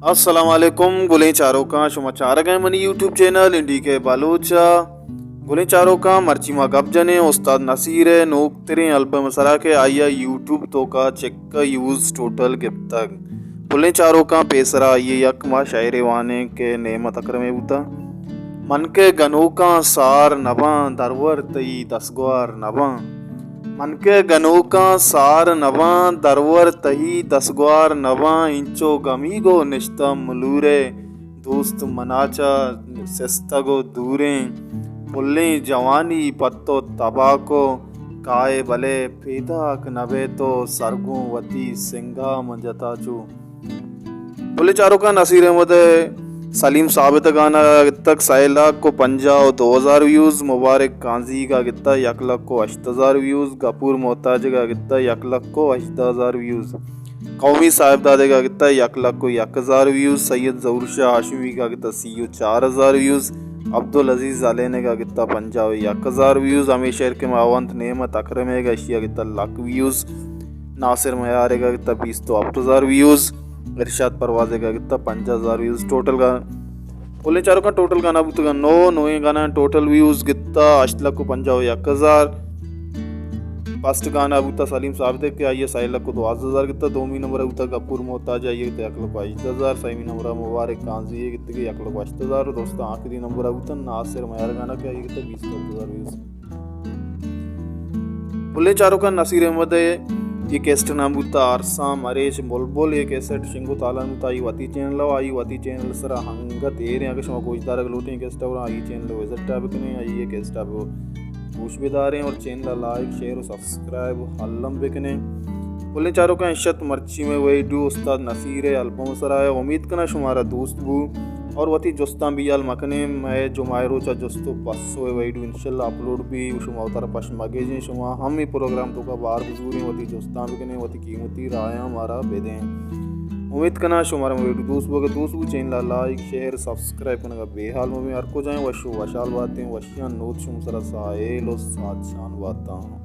السلام علیکم گلیں چاروکاں، شما چارگ ءَ منی یوٹیوب چینل این ڈی کے بلوچ ءَ۔ گلیں چاروکاں، مرچی ما گپ جنیں استاد نصیر ءِ نوکتریں البم ءِ سرا کہ آئی ءَ یوٹیوب توکا چکہ ویوز ٹوٹل گپتگ۔ گلیں چاروکاں، پیسرا آئی ءِ یک ما شاعرے وانیں کہ نعمت اکرم ءِ بوتا۔ من کہ گنوکاں سار نباں، درور تئی دستگوار نباں۔ من کہ گنوکاں سار نباں، درور تئی دستگوار نباں، انچو گمیگ ءُ نشتہ ملورے، دوست منا چہ سستگ ءُ دوریں۔ پلیں جوانی پہ تو تباہ کو کائے، بلے پیداک نبے تو، سرگوں وتی سنگا من جتا چو۔ گلیں چاروکاں، نصیر احمد ءِ سلیم ثابت ءَ گانا گپتگ سئے لکھ ءُ پنجاہ ءُ دو ہزار ویوز، مبارک قاضی ءَ گپتگ یک لکھ ءُ ہشت ہزار ویوز، غفور محتاج ءَ گپتگ یک لکھ ءُ ہژدہ ہزار ویوز، قومی صاحبزادہ ءَ گپتگ یک لکھ ءُ یک ہزار ویوز، سید ظہور شاہ ہاشمی ءَ گپتگ سی ءُ چار ہزار ویوز، عبدالعزیز علین ءَ گپتگ پنجاہ ءُ یک ہزار ویوز، ہمے شعر کہ ما ونت نعمت اکرم ءَ گا، اشی ءَ گپتگ لکھ ویوز، ناصر میار ءَ گا گپتگ بیست ءُ ہپت ہزار ویوز، ارشاد پرواز ءَ گا گپتگ پنجاہ ہزار ویوز ٹوٹل گا۔ گلیں چاروکاں، ٹوٹل گانا بوتگ نو، نوئیں گانا ٹوٹل ویوز گپتگ ہشت لکھ ءُ پنجاہ ءُ یک ہزار۔ فرسٹ گانا بوتگ سلیم ثابت ءِ کہ آئی ءَ سئے لکھ ءُ دوازدہ ہزار گپتگ، دومی نمبر ءَ بوتگ غفور محتاج، آئی ءَ گپتگ یک لکھ ءُ ہژدہ ہزار، سیمی نمبر ءَ مبارک قاضی ءَ گپتگ یک لکھ ءُ ہشت ہزار، ءُ دوستاں آخری نمبر ءَ بوتگ ناصر میار گانا کہ آئی ءَ گپتگ بیست ءُ ہپت ہزار ویوز۔ گلیں چاروکاں، نصیر احمد ءِ اے کیسٹ ءِ نام بوتگ ارساں مریچ بلبل، اے کیسٹ شنگ ءُ تالان بوتگ آئی وتی چینل ءَ، آئی وتی چینل ءِ سرا انگت ایر ایں، اگہ شما گوشدارگ لوٹیں کیسٹ ءَ، گڑا آئی چینل ءَ وزٹ ءَ بکنیں، آئی ءِ کیسٹ ءَ گوش بداریں اور چینل ءَ لائک، شیئر ءُ سبسکرائب الم بکنیں۔ گلیں چاروکاں، اش ات مرچی مئے ویڈیو استاد نصیر ءِ البم ءِ سرا ءَ، امید کناں شمارا دوست بو۔ اور وتی جستاں بیال مکنیں، مئے جمعہ ءِ روچ ءَ جست ءُ پسو ءِ ویڈیو انشاءاللہ اپلوڈ بی، شما وتارا پش مگیجیں، شما ہم اے پروگرام توکا بار بزوریں، وتی جستاں بکنیں، وتی قیمتی رایاں مارا بدیں۔ امید کناں شمارا مئے ویڈیو دوست بوگ ءَ، دوست بو چینل ءَ لائک، شیئر، سبسکرائب کنگ ءَ بے حال مبیں، ہر کجائیں وش ءُ وشحال باتیں، وشیاں نود شما سرا ساہیل ءُ سادشان باتاں۔